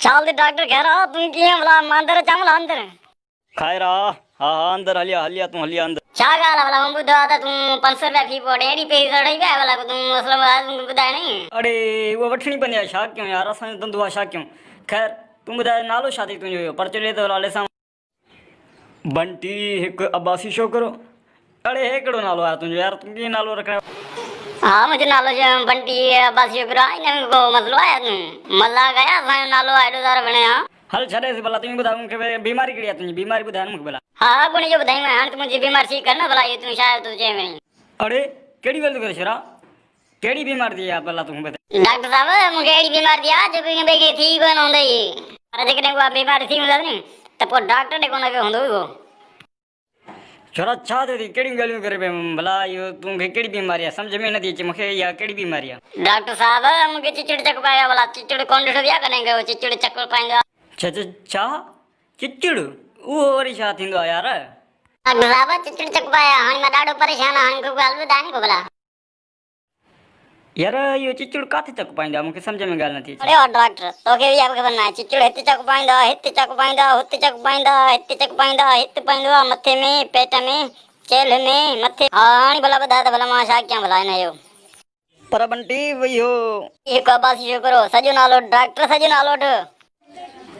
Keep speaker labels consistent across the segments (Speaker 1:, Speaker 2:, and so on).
Speaker 1: ڇا ٿي ڊاڪٽر خير آ تون ڪيئن ڀلا مان اندر اچان ڀلا اندر.
Speaker 2: خير آ ها ها اندر هليا هليا تون هليا اندر.
Speaker 1: ڇا ڳالهه آ ڀلا مون ٻڌو آ ته تون 500 رپيا في پيو وٺين ايڏي پئسي سڙئي پيا ڀلا ڪو تون مسئلو ٻڌاء تون ٻڌاء نئين.
Speaker 2: اڙي اهو وٺڻي پوندي آ ڇا ڪيون يار اسان جو ڌنڌو آ ڇا ڪيون خير تون ٻڌاء نالو ڇا ٿي تنهنجو اهو پرچو ڏي ته ڀلا ڏسان. بنٽي هڪ عباسي ڇوڪرو. اڙي هي ڪهڙو نالو آهي تنهنجو يار تون ڪيئن نالو رکرايو.
Speaker 1: ها منهنجو نالو بنٽي عباسي ڇوڪرو آهي ان ۾ ڪو مسئلو آهي تون مذاق آهي اسان جو نالو آهي ايڏو سارو ڀيڻ ها.
Speaker 2: هل ڇڏيس ڀلا تون ٻڌاء مون کي بيماري ڪهڙي آهي تنهنجي بيماري ٻڌاء نه مون کي ڀلا.
Speaker 1: ها اڳوڻي جو ٻڌايون هاڻي تون منهنجي بيماري ٺيڪ ڪر نه ڀلا اهو تون ڇا ٿو چئين وڃين.
Speaker 2: اڙي ڪهڙي ڳالهه ٿو ڪرين شرا ڪهڙي بيماري ٿي آهي ڀلا تون ٻڌاء.
Speaker 1: ڊاڪٽر صاحب مون کي اهڙي بيماري ٿي آهي جو ڪنهن ٻئي کي ٿي ئي ڪونه هوندئي پر جيڪڏهن اها بيماري ٿي هوندس ني ته پوء ڊاڪٽر ڏي ڪونه ويو هوندو اهو.
Speaker 2: ڇورا ڇا ٿيو ٿي ڪهڙيون ڳالهيون ڪري پئي ڀلا اهو تون کي ڪهڙي بيماري آهي سمجهه ۾ نٿي اچي مون کي اها ڪهڙي بيماري آهي.
Speaker 1: ڊاڪٽر صاحب مون کي چچڙ چڪ پايو آهي ڀلا چچڙ ڪونه ڏٺو اٿئي ڪڏهن ڪيو چچڙ چڪ پائيندو آهي.
Speaker 2: ڇا ڇا چچڙ اهو وري ڇا ٿيندو آهي يار.
Speaker 1: ڊاڪٽر صاحب چچڙ چڪ پايو آهي هاڻي مان ڏاڍو پريشان آهيان هاڻي مون کي ڳالهه ٻڌاء نه ڪو ڀلا.
Speaker 2: يار اهو چچڙ ڪاٿي چڪ پائيندو آهي مون کي سمجهه ۾ ڳالهه نٿي اچي.
Speaker 1: اڙي او ڊاڪٽر توکي به اها به خبر ناهي چچڙ هت چڪ پائيندو آهي هت چڪ پائيندو آهي هت چڪ پائيندو آهي هت چڪ پائيندو آهي هت پائيندو آهي مٿي ۾ پيٽ ۾ چيلهه ۾ مٿي ها هاڻي ڀلا ٻڌاء ته ڀلا مان ڇا ڪيان ڀلا هن جو.
Speaker 2: پر بنٽي اهو.
Speaker 1: هڪ عباسي ڇوڪرو سڄو نالو ڊاڪٽر سڄو نالو وٺ.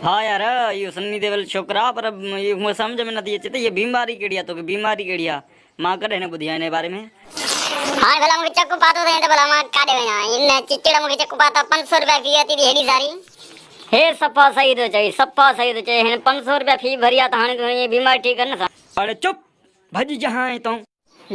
Speaker 2: ها يار اهو سني ديول ڇوڪرا پر اهو مون کي سمجهه ۾ نٿي اچي ته هيء بيماري ڪهڙي آهي توکي بيماري ڪهڙي آهي مان ڪڏهن نه ٻڌي آهي ان باري ۾.
Speaker 1: هاڻي ڀلا مون کي چڪ پاتو اٿئي ته ڀلا مان ڪاڏي وڃان هن چچڙ مون کي چڪ پاتو آهي 500 رپيا في اٿي ٿي هيڏي ساري. هي صفا صحيح ٿو چئي صفا صحيح ٿو چئي هن 500 رپيا في ڀري آهي ته هاڻي تون هن جي بيماري ٺيڪ ڪر نه سا.
Speaker 2: اڙي چپ ڀڄ جهان هتان.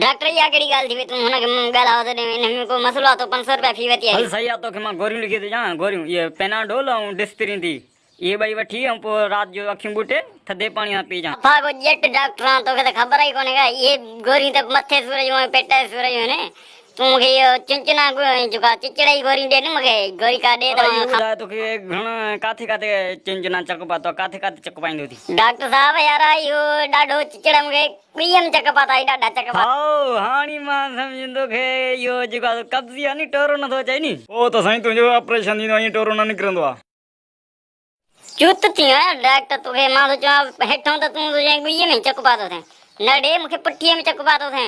Speaker 1: ڊاڪٽر اها ڪهڙي ڳالهه ٿي وئي تون هن کي ڳالهاء ٿو ڏين ان ۾ ڪو مسئلو آهي تو 500 رپيا في ورتي آهي.
Speaker 2: هل صحيح آ توکي مان گوريون لکي ٿو ڏيان گوريون اهي پيناڊول ۽ ڊسپرين ٿي اهي ٻئي وٺي ۽ پوء رات جو اکيون ٻوٽي ٿڌي پاڻي سان پيئجان.
Speaker 1: صفا ڪو ڄٽ ڊاڪٽر آن توکي ته خبر ئي ڪونهي ڪا اهي گوريون ته مٿي سور جون ۽ پيٽ جي سور جون آهن تون مون کي اهو چنچنا جيڪا چچڙ جي گوريون ڏي نه مون کي گوري ڪا ڏي ته
Speaker 2: پر
Speaker 1: مان
Speaker 2: اهو ٻڌاء توکي گهڻ ڪاٿي ڪاٿي چنچنا چڪ پاتو آ ڪاٿي ڪاٿي چڪ پائيندو ٿي.
Speaker 1: ڊاڪٽر صاحب يار اهو ڏاڍو چچڙ مون کي ٻيم چڪ پاتا هي ڏاڍا چڪ پاتا.
Speaker 2: هائو هاڻي مان سمجهين توکي اهو جيڪو آ سو قبضي آ ني ٽورو نٿو اچئي ني.
Speaker 3: پوء ته سائين تنهنجو آپريشن ٿيندو ائين ٽورو نه نڪرندو آ.
Speaker 1: چوت ٿي ويو آهيان ڊاڪٽر توکي مان ٿو چوان هيٺون ته تون ٿو چئين ڳوئي ۾ چڪ پاتو اٿئي نه ڙي مون کي پٺيء ۾ چڪ پاتو اٿئي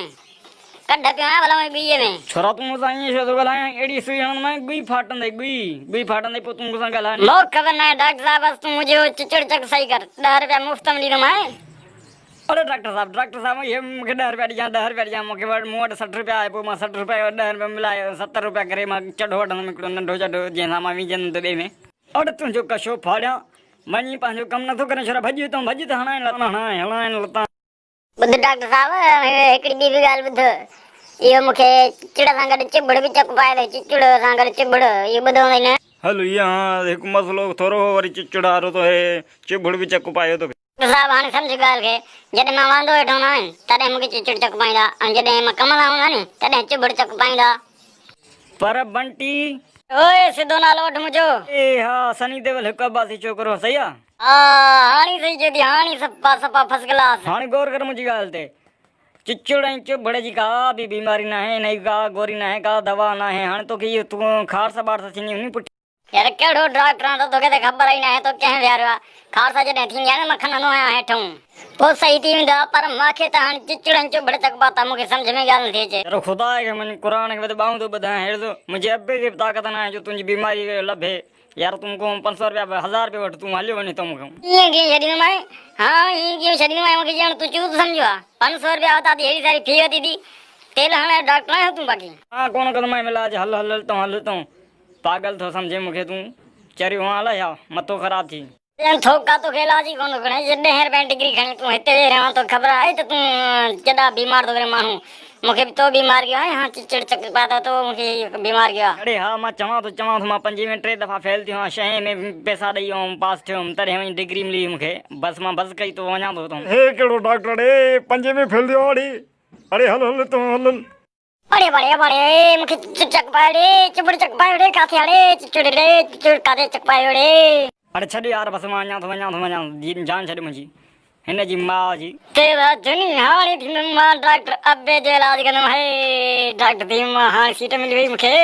Speaker 1: ڪڍ پيو آهيان ڀلا ڳوئي ۾.
Speaker 2: ڇورا تون مون سان ائين ڇو ٿو ڳالهائين اهڙي سوئي هڻندومانء ڳوئي ڦاٽندئي ڳوئي ڳوئي ڦاٽندئي پوء تون مون سان ڳالهاء نه.
Speaker 1: مون کي خبر ناهي ڊاڪٽر صاحب بس تون منهنجو چچڙ چڪ صحيح ڪر ڏهه رپيا مفت ۾ ڏيندومانء.
Speaker 2: اڙي ڊاڪٽر صاحب ڊاڪٽر صاحب هي مون کي ڏهه رپيا ڏجان ڏهه رپيا ڏجان مون کي وٽ مون وٽ 60 رپيا آهي پوء مان 60 رپيا ڏهه رپيا ملائي 70 رپيا ڪري مان چڍو وٺندم هڪڙو ننڍو چڍو جنهن سان مان وينجهندم دٻي ۾. اڙي تنهنجو ڪشو ڦاڙيان وڃي پنهنجو ڪم نٿو ڪرين ڇورا ڀڄ هتان ڀڄ ته هڻائين لتان هڻائين هڻائين لتان.
Speaker 1: ٻڌ ڊاڪٽر صاحب هڪڙي ٻي به ڳالهه ٻڌ اهو مون کي چچڙ سان گڏ چڀڙ به چڪ پائي اٿئي چچڙ سان گڏ چڀڙ اهو ٻڌو هوندئي نه.
Speaker 3: هل اها هڪ مسئلو ٿورو هو وري چچڙ وارو تو هي چڀڙ به چڪ پايو توکي.
Speaker 1: ڊاڪٽر صاحب هاڻي سمجهه ڳالهه کي، جڏهن مان واندو ويٺو هوندو آهيان تڏهن مون کي چچڙ چڪ پائيندا ۽ جڏهن مان ڪم سان هوندو آهيان تڏهن چڀڙ چڪ پائيندا.
Speaker 2: پر بنٽي!
Speaker 1: اوئي سڌو نالو وٺ منهنجو.
Speaker 2: اي ها سني ديول هڪ عباسي ڇوڪرو هو صحيح آ.
Speaker 1: ها هاڻي صحيح چئي ٿي هاڻي صفا صفا فرسٽ ڪلاس.
Speaker 2: هاڻي غور ڪر منهنجي ڳالهه تي. چچڙ ۽ چڀڙ جي ڪا به بيماري ناهي انهي جي ڪا گوري ناهي ڪا دوا ناهي هاڻي توکي اهو تون خارس ٻارس ٿيندي هوندي پٺي.
Speaker 1: يار ڪهڙو ڊاڪٽر آن توکي ته خبر ئي ناهي تو ڪنهن ويهاريو آ. خارسا جڏهن ٿيندي آ نه مان کنندو آهيان هيٺئون پوء صحيح ٿي ويندو آ پر مان کي ته هاڻي چچڙ ۽ چڀڙ چڪ پاتا مون کي سمجهه ۾ ڳالهه نٿي اچي.
Speaker 2: يار خدا کي مڃ قرآن کي ٻڌ ٻانهون ٿو ٻڌايان هيڙ تو منهنجي ابي کي به طاقت ناهي جو تنهنجي بيماري لڀي يار تون مون کان 500 رپيا هزار رپيا وٺ تون هليو وڃ هتان مون کان.
Speaker 1: ائين ڪيئن ڇڏيندومانء ها ائين ڪيئن ڇڏيندومانء مون کي ڄڻ تون چوت سمجهيو آ 500 رپيا وتا ٿي هيڏي ساري في وتي ٿي تيل هڻايو ڊاڪٽر آهيان تون باقي.
Speaker 2: مان ڪونه ڪندومانء علاج هل هل هتان هل هتان. پاڳل ٿو سمجهين مون کي تون، چريو آن الائي ڇا، مٿو خراب ٿي.
Speaker 1: ڏين ٿو ڪا توکي علاج ئي ڪونه ٿو ڪرين، جي ڏهين رپين ڊگري کڻي تون هتي ويهي رهان توکي خبر آهي ته تون ڪيڏا بيمار ٿو ڪرين ماڻهو، مون کي به تو بيمار ڪيو آهي، هان چچڙ چڪ پاتا تو مون کي بيمار ڪيو آهي.
Speaker 2: اڙي ها مان چوان ٿو چوان ٿو مان پنجين ۾ ٽي دفعا فيل ٿيو آهيان، ڇهين ۾ پئسا ڏئي آئون پاس ٿيو هيم تڏهن وڃي ڊگري ملي هئي مون کي، بس مان بس ڪئي تو وڃان ٿو هتان.
Speaker 3: هي ڪهڙو ڊاڪٽر اڙي پنجين ۾ فيل ٿيو آهي اڙي اڙي هل هل هتان هل هل.
Speaker 1: اڙي وڙي وڙي مون کي چچڙ چڪ پايو ڙي چٻڙ چڪ پايو ڙي ڪاٿي اڙي چچڙ ڙي چچڙ ڪاٿي چڪ پايو ڙي.
Speaker 2: اڙي ڇڏ يار بس مان وڃان ٿو وڃان ٿو وڃان ٿو جان ڇڏ منهنجي هن جي ماء جي.
Speaker 1: تيرا جني هاڻي ٿيندم مان ڊاڪٽر ابي جو علاج ڪندم هي ڊاڪٽر ٿي ويم مان هاڻي سيٽ ملي وئي مون کي.